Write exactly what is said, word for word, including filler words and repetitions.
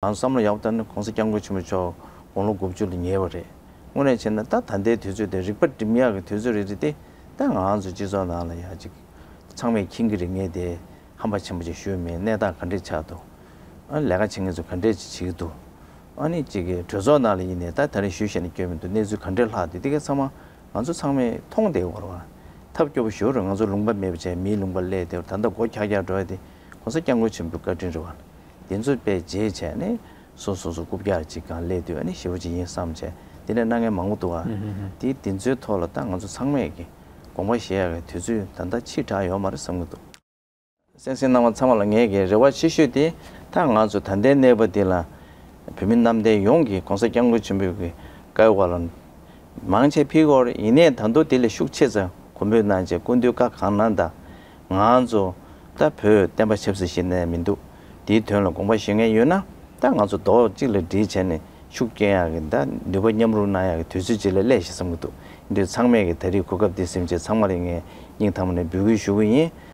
ང་ཚོ་བསམ་བློ་ཡག་པོ་བཏང་ན་གོང་ས་སྐྱབས་མགོན་ཆེན་པོ་མཆོག་དགུང་ལོ་དགུ་བཅུ་ལ་ཉེ་བ་རེད། དངོས་གནས་བྱས་ན་ད་ད་ལྟའི་དུས་ཚོད་དེ་རིག་པ་སྒྲིམ་ཡག་གི་དུས་ཚོད་རེད་དེ། ད་ང་ཚོ་སྤྱི་ཚོགས་ནང་ལ་ཡ་ཅིག་ཚང་མས་མཁྱེན་གྱི་རེད། ངས་དེ་ཧམ་པ་ཆེན་པོ་ཅིག་ཞུས་མེད། གནས་སྟངས་ག་འདྲས་ཆགས་འདུག་ཨ་ལས་ཀ་བྱེད་མཁན་ཚོ་ག་འདྲས་ཅིག་བྱེད་ཀྱི་འདུག་ཨ་ནི་ཅིག་གི་གྲོས་ཚོགས་ནང་ལ་ཡིན་ནའི་ད་ད་རེས་ཞུས་བཤད་ནས་སྐྱོན་མི་འདུག་གནས་ཚུལ་ག་འདྲས་ལྷག་འདུག་དེ་ག་ཚང་མ་ང་ཚོ་ཚང་མས་མཐོང་བསྡད་ཡོད་རེད་བ། ཐབས་སྐྱོ་པོ་ཞེ་པོ་རེད། ང་ཚོ་ལུང་པ་མེད་པ་བྱས་མིའི་ལུང་པ་སླེབས་བསྡད་པ། ད་ལྟ་སྒོ་འཁྱག་འཁྱག་འགྲོ་ཡ་དེ་གོང་ས་སྐྱབས་མགོན་ཆེན་པོའི་བཀའ་དྲིན་རེད་བ། དེ་ཚོ་དཔེ་བརྗེད་བྱས་ནས་སོ་སོ་སོ་རྐུབ་བཀྱག་ཅིག་གང་སླེབས་དུས་ཨ་ནི་ཞེ་པོ་ཅིག་ཡིན་བསམ་བྱས་དེ་འདྲ་གནང་མཁན་མང་པོ་འདུག་ཨ། དེ་དེ་ཚོའི་ཐོག་ལ་ད་ང་ཚོ་ཚང་མས་ཀྱི་དགོངས་པ་བཞེས་ཡག་གི་དུས་ཚོད་ད་ལྟ་ཕྱིས་དྲགས་ཡོད་མ་རེད་བསམ་གྱི་འདུག་གསན་གཟིགས་གནང་བ་ཚང་མ་ལ་ངས་ཀྱི་རེ་བ་ཆེ་ཤོས་དེ་ད་ང་ཚོ་ད་ལྟའི་གནས་བབ་འདི་ལ་བོད་མི་གནམ་བསྟན་ཡོངས་ཀྱིས་གོང་ས་སྐྱབས་མགོན་ཆེན་པོའི་གི་བཀའ་ཡི་འོག་ལ་མང་ཆེ་ཕེབས་ཀྱི་ཡོད་རེད། ཡིན་ནའི་ད་དུང་དེ་ལས་ཤུགས་ཆེ་ཙམ་གོ་འབུལ་གནང་བྱས་སྐུ་མདུན་བཀའ་གང་གནང་དང་། ང་ཚོ་ད་བོད་བསྟན་པ་ཆབ་སྲིད་ཞིག་ནས་མི་འདུག་དེའི་དོན་ལ་དགོངས་པ་བཞེས་མཁན་ཡོད་ན་ད་ང་ཚོ་རྡོག་གཅིག་ལ་སྒྲིལ་བྱས་ནས་ཤུགས་སྐྱོན་ཡག་གི་ད་ནུས་པ་མཉམ་རུབ་གནང་ཡག་གི་དུས་ཚོད་ཅིག་ལ་སླེབས་ཤག་བསམ་གྱི་འདུག་འདི་ཚང་མས་ཀྱི་ད་རེས་གོ་སྐབས་འདི་ཟིན་བྱས་ཚང་མ་ལ་ངས་སྙིང་ཐག་པ་ནས་འབོད་སྐུལ་ཞུ་གི་ཡིན།